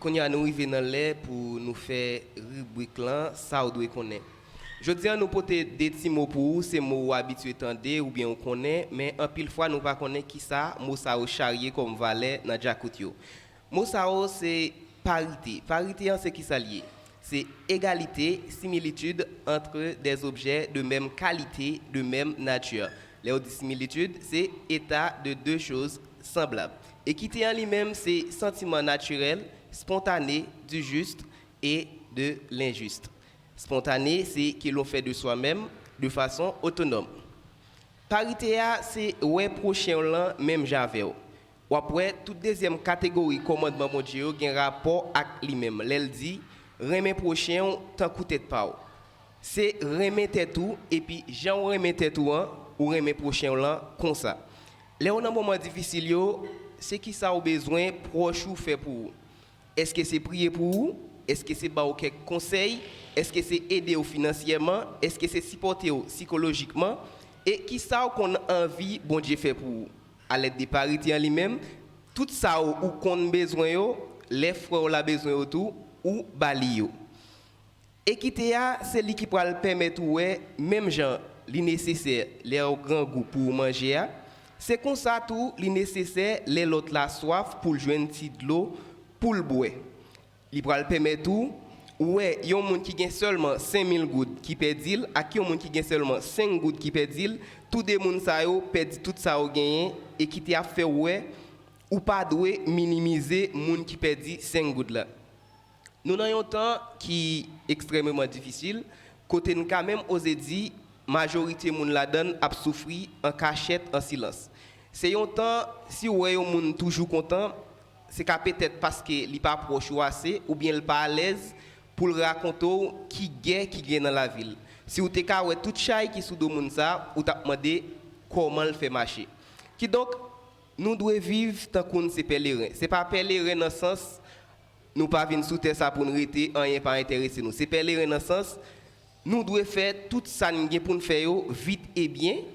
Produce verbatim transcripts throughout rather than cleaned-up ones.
Kounye a nou rive nan lè pou nou fè ribrik lan, sa w dwe konnen. Jodi a nou pote de ti mo pou ou, se mo ou abitye tande oubyen ou konnen, men anpil fwa nou pa konnen kisa mo sa yo charye kòm valè nan djakout yo. Mo sa yo se parite. Parite an se kisa l ye? Se égalité, similitude entre des objets de même qualité, de même nature. Lè yo di similitid, se état de deux choses semblables. Ekite an li menm se santiman natirèl, spontané, du juste et de l'injuste. Spontané, c'est que l'on fait de soi-même de façon autonome. Parite a se wè pwochen w lan menm jan avè w. W ap wè tout dezyèm kategori kòmandman Bondye yo gen rapò ak li menm lè l di, renmen pwochen w tankou tèt pa w. Se renmen tèt ou, epi jan w renmen tèt ou an, ou renmen pwochen w lan konsa. Lè w nan moman difisil yo, se kisa w bezwen pwòch ou fè pou ou? Èske se priye pou ou? Èske se ba w kèk konsèy? Èske se ede w finansyèman? Èske se sipòte w sikolojikman? E kisa w konn anvi Bondye fè pou ou? Alèd de parite an li menm, tout sa w ou konn bezwen yo, lè frè w la bezwen yo tou, ou ba li yo. Ekite a, se li ki pral pèmèt ou wè, menm jan li nesesè lè w grangou pou w manje a, se konsa tou li nesesè lè lòt la swaf pou l jwenn ti dlo pou l bwè. Li pral pèmèt ou wè yon moun ki gen sèlman senk mil goud ki pèdi l ak yon moun ki gen sèlman senk goud ki pèdi l, tou de moun sa yo pèdi tout sa yo genyen, ekite a ap fè w wè ou pa dwe minimize moun ki pèdi senk goud la. Nou nan yon tan ki ekstrèmeman difisil, kote n ka menm oze di majorite moun ladan n ap soufri an kachèt, an silans. Se yon tan, si w wè yon moun toujou kontan, se ka petèt paske li pa pwòch ou ase oubyen l pa alèz pou l rakonte w ki gè ki gen nan lavi l. Si w te ka wè tout chay ki sou do moun sa, ou t ap mande kòman l fè mache. Kidonk, nou dwe viv tankou n se pèleren. Se pa pèleren nan sans nou pa vin sou tè sa pou n rete, anyen pa enterese nou. Se pèleren nan sans nou dwe fè tout sa n gen pou n fè yo vit e byen,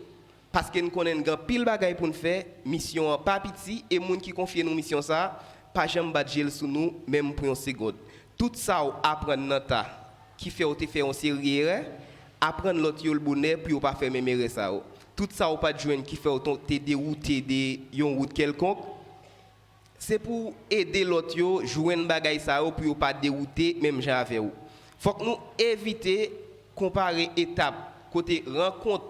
paske n konnen n gen anpil bagay pou n fè, misyon an pa piti, e moun ki konfye nou misyon sa a pa janm bat je l sou nou, menm pou yon segonn. Tout sa w aprann nan ta ki fè w te fè yon seri erè, aprann lòt yo l bonè pou yo pa fè menm erè sa yo. Tout sa w pa t jwenn ki fè w ton- te dewoute de yon wout kèlkonk, se pou w ede lòt yo jwenn bagay sa yo pou yo pa dewoute menm jan avè w. Fòk nou evite konpare etap kote rankont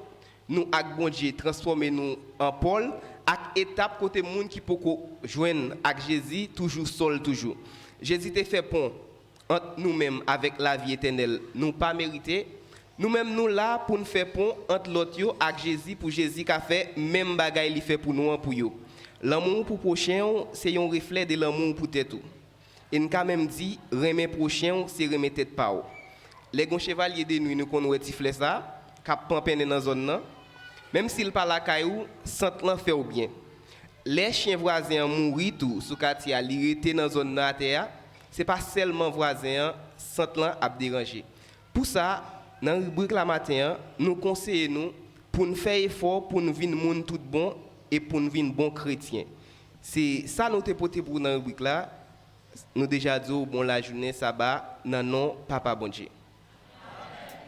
nou ak Bondye transfòme nou an Pòl ak etap kote moun ki poko jwenn ak Jezi toujou sòl toujou. Jezi te fè pon ant nou menm avèk lavi etènèl nou pa merite. Nou menm nou la pou n fè pon ant lòt yo ak Jezi pou Jezi ka fè menm bagay li fè pou nou an pou yo. Lanmou w pou pwochen w se yon reflè de lanmou w pou tèt ou. E n ka menm di, renmen pwochen w se renmen tèt pa w. Lè gon chevalye de nwi nou konn wè ti flè sa k ap panpennen nan zòn nan, menm si l pa lakay ou, sant lan fè w byen. Lè chen vwazen an mouri tou sou katye a, li rete nan zòn nan atè a, se pa sèlman vwazen an sant lan ap deranje. Pou sa, nan ribrik la maten an, nou konseye nou pou n fè efò pou n vin moun tout bon e pou n vin bon kretyen. Se sa nou te pote pou w nan ribrik la. Nou deja di w bon lajounen saba nan non Papa Bondye.